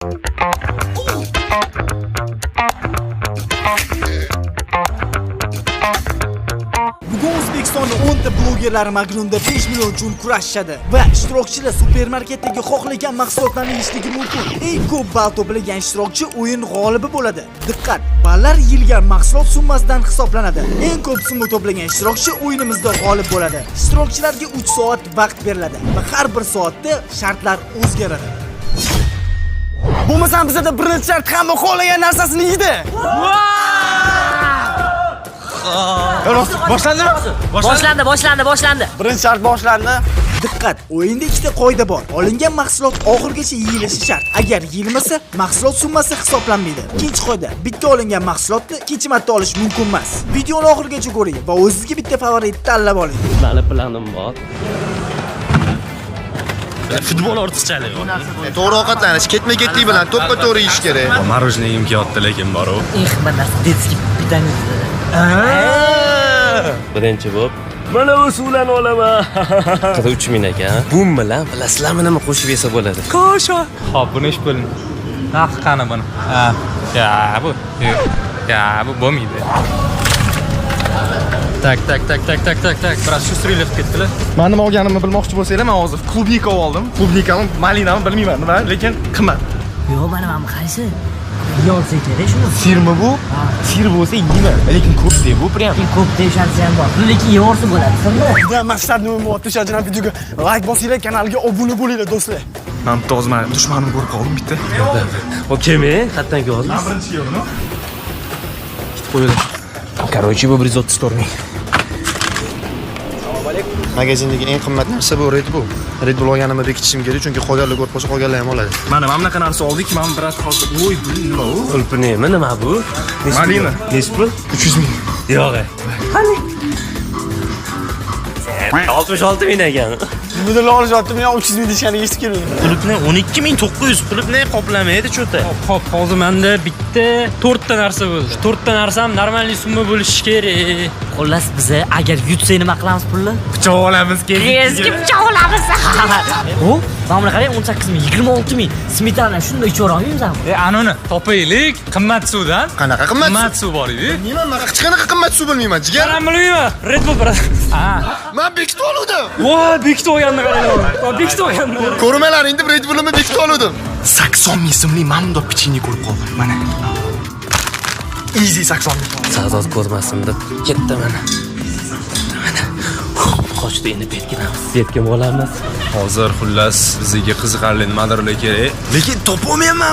Bugun O'zbekistonda 10 ta blogerlar Magnumda 5 million uchun kurashishadi va ishtirokchilar supermarketdagi xohlagan mahsulotlarni yeyishligi mumkin. Eng ko'p ball to'plagan ishtirokchi o'yin g'olibi bo'ladi. Diqqat! Ballar yeyilgan mahsulot summasidan hisoblanadi. Eng ko'p summa to'plagan ishtirokchi o'yinimizda g'olib bo'ladi. Ishtirokchilarga 3 soat vaqt beriladi va har bir soatda shartlar o'zgaradi. Bo'lmasam bizada birinchi shart: hamma xohlagan narsasini yeydi. Rost, boshlandimi? Boshlandi, boshlandi, boshlandi. Birinchi shart boshlandi. Diqqat! O'yinda ikkita qoida bor. Olingan mahsulot oxirigacha yeyilishi shart. Agar yeyilmasa, mahsulot summasi hisoblanmaydi. Ikkinchi qoida: bitta olingan mahsulotni ikkinchi marta olish mumkin emas. Videoni oxirigacha ko'ring va o'zingizga bitta favorit tanlab oling. Mani planim bor. Futbol ortiqchalik bor. To'g'ri ovqatlanish, ketma-ketlik bilan to'ppa to'g'ri yeyish kerak. Мороженое yegim kelyapti lekin boru. Eng qimmat narsa детский питание. Birinchi bo'lib mana bu suvlarni olaman. 43 ming ekan. Bu bilan bilasizlarmi nima qo'shib yesa bo'ladi? Kasha. Xo'p, buni ish bo'ling. Narxi qani buni? Ha, ya bu. Yo'q. Ya bu bo'lmaydi. Так, так, так, так, так, так, так. Biroz шустрый lik qilib ketdilar. Man nima olganimni bilmoqchi bo'lsanglar, man hozir клубника oldim. Клубника mi, malinami, bilmayman nima, lekin qimmat. Yo'q, mana qaysi? Yeyolsa kerak shuni. Сыр mi bu? Сыр bo'lsa yeyman, lekin ko'p bu прям. Ko'p deyishansi ham bor. Lekin yeyorsa bo'ladi, sirmi? Juda maqsadni o'ymayapti, o'shaning uchun ham videoga like bosinglar, kanalga obuna bo'linglar, do'stlar. Man bitta hozir mana dushmanimni ko'rib qoldim bitta. Hop, kelmang, qayerdan kelyapsiz? Man birinchi keldim. Qo'yildi. Короче, bu 134 ming. Magazindagi eng qimmat narsa bu Red Bull. Red Bull olganimni bekitishim kerak, chunki qolganlar ko'rib qolsa, qolganlar ham oladi. Mana bunaqa narsa oldik. Man biroz hozir, voy, bu nima u? Qulpinaymi, nima bu? Nechi pul? Malina. Nechi pul? 300 ming. Yo'q. Qani? 66 ming ekan. Nimadir olishyapti, men 300 ming deyishganiga eshitib keldim. Qulupnay 12 900, qulupnay qoplamaydi чё-то. Xo'p, hozir menda bitta to'rtta narsa bo'ldi. To'rtta narsam нормальный summa bo'lishi kerak. Xullas, biza agar yutsak nima qilamiz pulni? Pichoq olamiz. Eski pichoq olamiz. O, mana buni qarang, 18 ming, 26 ming. Smetana shunday icha olmaymiz. E, anuni topaylik, qimmat suvdan. Qanaqa qimmat suv? Qimmat suv bor edi. Bilmayman, man hech qanaqa qimmat suv bilmayman, jigar. Men bilmayman. Red Bull, брат. Ha. Man bekitib oluvdim. Voy, bekitib olganni qaranglar. Voy, bekitib olganni. Ko'rmalaring deb Red Bull'imni bekitib oluvdim. 80 ming so'mlik mana bundoq pechenye ko'rib qoldim. Mana. Easy 80 ming. Sa'dod ko'rmasin deb ketdi mana. Mana. Qochdi, endi berkinamiz. Berkin olamiz. Hozir xullas bizga qiziqarli nimadirlar kerak. Lekin topolmayapman.